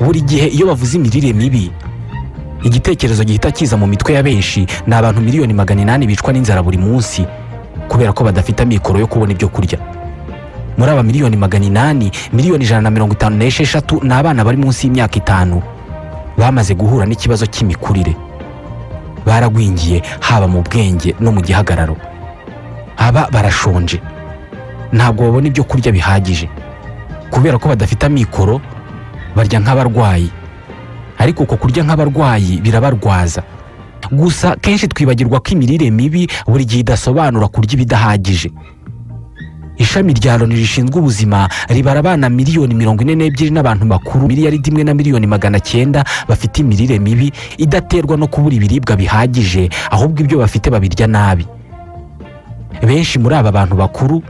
Buri gihe iyo bavuze imirire mibi, igitekerezo gihita kiza mu mitwe ya benshi ni abantu 800,000,000 bicwa n'inzara buri munsi kubera ko badafite amikoro yo kubona ibyo kurya. Muri aba 800,000,000, 156,000,000 ni abana bari munsi y'imyaka 5 bamaze guhura n'ikibazo cy'imikurire, baragwingiye haba mu bwenge no mu gihagararo. Aba barashonje, ntabwo babona ibyo kurya bihagije kubera ko badafite amikoro, barya nk'abarwayi. Ariko uko kurya nk'abarwayi birabarwaza. Gusa kenshi twibagirwa ko imirire mibi buri gihe idasobanura kurya ibidahagije. Ishami rya Loni rishinzwe ubuzima ribara abana 42,000,000 n'abantu bakuru 1,900,000,000 bafite imirire mibi idaterwa no kubura ibiribwa bihagije, ahubwo ibyo bafite babirya nabi. Benshi muri aba bantu bakuru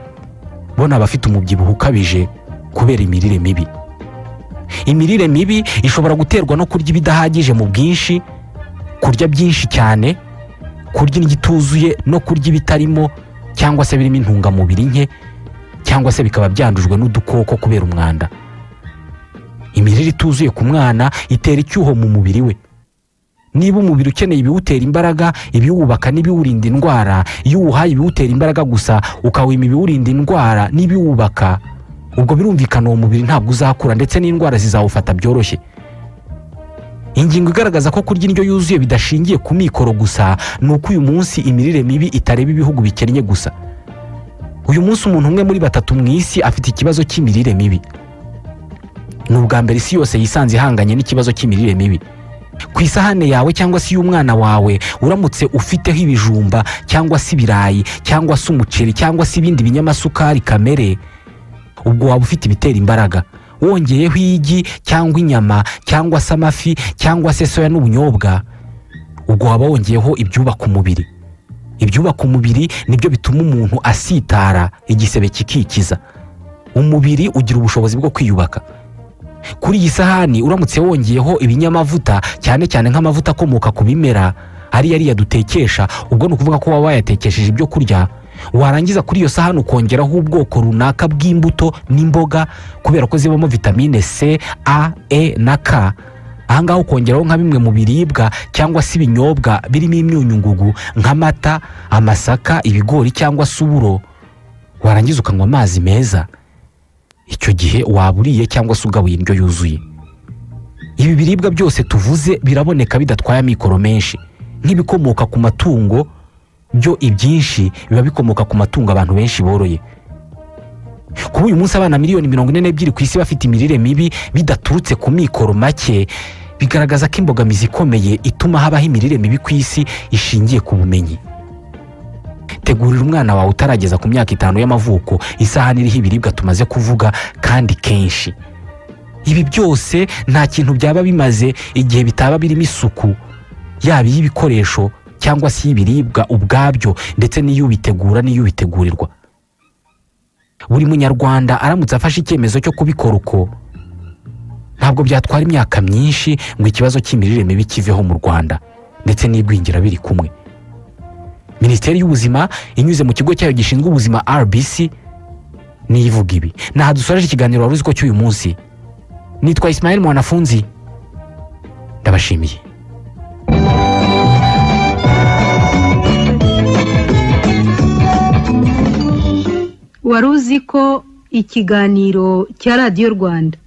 bo ni abafite umubyibuho ukabije kubera imirire mibi. Imirire mibi ishobora guterwa no kurya ibidahagije mu bwinshi, kurya byinshi cyane, kurya indyo ituzuye no kurya ibitarimo cyangwa se birimo intungamubiri nke, cyangwa se bikaba byandujwe n'udukoko kubera umwanda. Imirire ituzuye ku mwana itera icyuho mu mubiri we. Niba umubiri ukeneye ibiwutera imbaraga, ibiwubaka n'ibiwurinda indwara, iyo uwuhaye ibiwutera imbaraga gusa ukawima ibiwurinda indwara n'ibiwubaka, ubwo birumvikana uwo mubiri ntabwo uzakura ndetse n'indwara zizawufata byoroshye. Ingingo igaragaza ko kurya indyo yuzuye bidashingiye ku mikoro gusa ni uko uyu munsi imirire mibi itareba ibihugu bikennye gusa. Uyu munsi umuntu umwe muri 3 mu isi afite ikibazo cy'imirire mibi. Ni ubwa mbere isi yose yisanze ihanganye n'ikibazo cy'imirire mibi. Ku isahane yawe cyangwa se y'umwana wawe uramutse ufiteho ibijumba cyangwa se ibirayi cyangwa se umuceri cyangwa se ibindi binyamasukari kamere, ubwo waba ufite ibitera imbaraga. Wongeyeho igi cyangwa inyama cyangwa se amafi cyangwa se soya n'ubunyobwa, ubwo waba wongeyeho ibyubaka umubiri. Ibyubaka umubiri nibyo bituma umuntu asitara, igisebe kikikiza. Umubiri ugira ubushobozi bwo kwiyubaka. Kuri iyi sahani uramutse wongeyeho ibinyamavuta, cyane cyane nk'amavuta akomoka ku bimera ari yari yadutekesha, ubwo ni ukuvuga ko waba wayatekesheje ibyo kurya, warangiza kuri iyo sahani ukongeraho ubwoko runaka bw'imbuto n'imboga kubera ko zibamo vitamine C, A, E na K. Ahangaha ukongeraho nka bimwe mu biribwa cyangwa se ibinyobwa birimo imyunyungugu nk'amata, amasaka, ibigori cyangwa se uburo, warangiza ukanywa amazi meza. Icyo gihe waba uriye cyangwa se ugabuye indyo yuzuye. Ibi biribwa byose tuvuze biraboneka bidatwaye amikoro menshi. Nk'ibikomoka ku matungo byo ibyinshi biba bikomoka ku matungo abantu benshi boroye. Kuba uyu munsi abana 42,000,000 ku isi bafite imirire mibi bidaturutse ku mikoro make, bigaragaza ko imbogamizi ikomeye ituma habaho imirire mibi ku isi ishingiye ku bumenyi. Tegurira umwana wawe utarageza ku myaka 5 y'amavuko isahani iriho ibiribwa tumaze kuvuga kandi kenshi. Ibi byose nta kintu byaba bimaze igihe bitaba birimo isuku, yaba iy'ibikoresho cyangwa se y'ibiribwa ubwabyo, ndetse n'iy'ubitegura n'iy'ubitegurirwa. Buri munyarwanda aramutse afashe icyemezo cyo kubikora uko, ntabwo byatwara imyaka myinshi ngo ikibazo cy'imirire mibi kiveho mu Rwanda, ndetse n'igwingira biri kumwe. Minisiteri y'Ubuzima inyuze mu kigo cyayo gishinzwe ubuzima RBC niyivuga ibi. Naha dusoreje ikiganiro wari uzi ko cy'uyu munsi. Nitwa Ismael Mwanafunzi, ndabashimiye. Wari uzi ko ikiganiro cya Radiyo Rwanda.